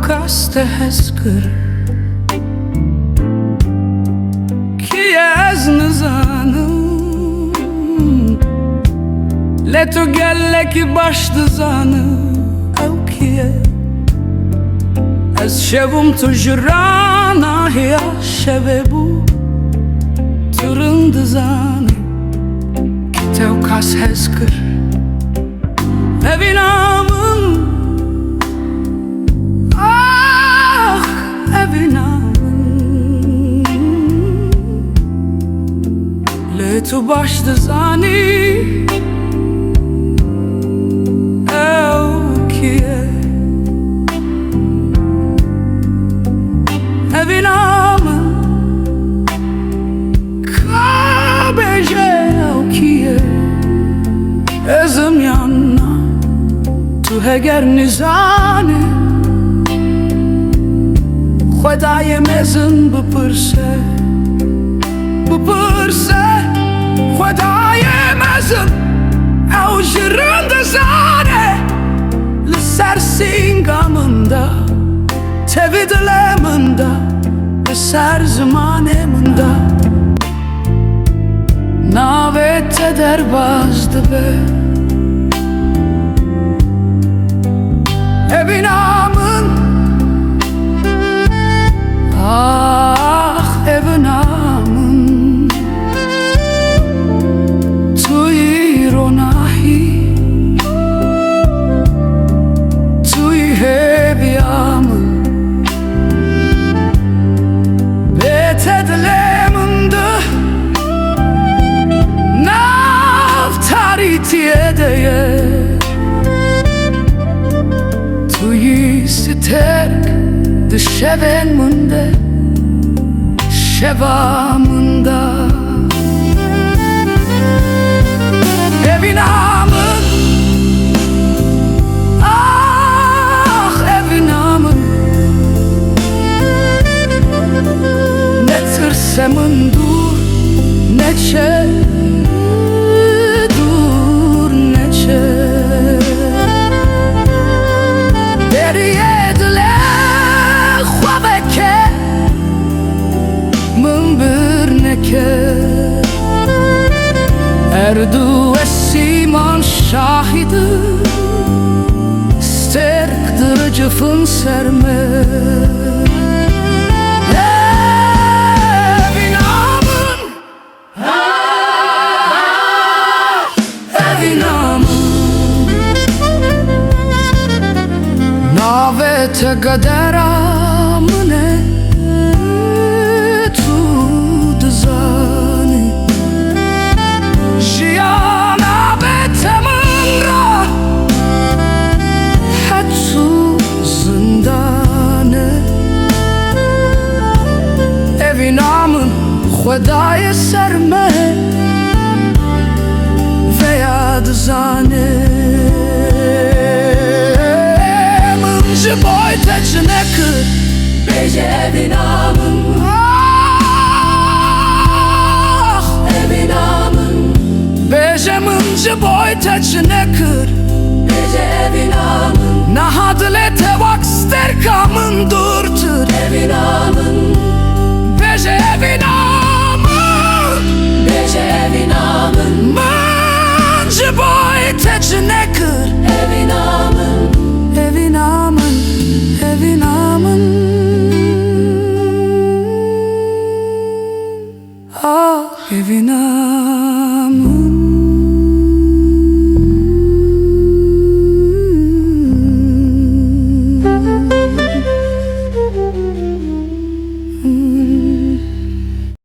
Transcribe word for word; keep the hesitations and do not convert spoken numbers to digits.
Kas te hez kir, kî ye ez nizanim. Lê tu gelekî baş dizanî ew kî ye. Ez şev im tu ji rana hiya şevê bû, tu rind dizanî kî te û kas hez kir. Evîna min, ax, evîna min. Lê tu baş dizanî ew kî ye. Evîna min, ka bêje ew kî ye? Ez im yan na? Tu heger nizanî, Xwedayê mezin bipirse, bipirse Xwedayê mezin. Ew ji rind dizane, li ser sînga min de, tevî dilê min de, li ser zimanê min de. Navê te derbas dibe. Evîna min, ax, evîna min. Tu yî ronahî, tu yî hêviya min. Bê te dilê min di nav tarîtiyê de ye. Tu yî stêrk di şevên min de, şeva min de. Evîna min, ax, evîna min. Netirse min dûr neçe, dûr neçe. Deriyê dilê xwe veke, min bir neke. Erd û esîman şahid in, stêrk diricifin ser me. Evîna min, evîna min. Navê te gedera min e, tu dizanî. Jiyana bê te min re, her tu zindan e. Evîna min, Xwedayê ser me veya dizane. Min ji boy te çi nekir, bêje evîna min. Ax, evîna min. Bêje min ji boy te çi nekir, bêje evîna min. Niha dilê te wek stêrka min dûrtir, evîna min. Bêje evîna min, bêje evîna min. Min ji boy te çi nekir, evîna min. Evîna min, evîna min. Ah, evîna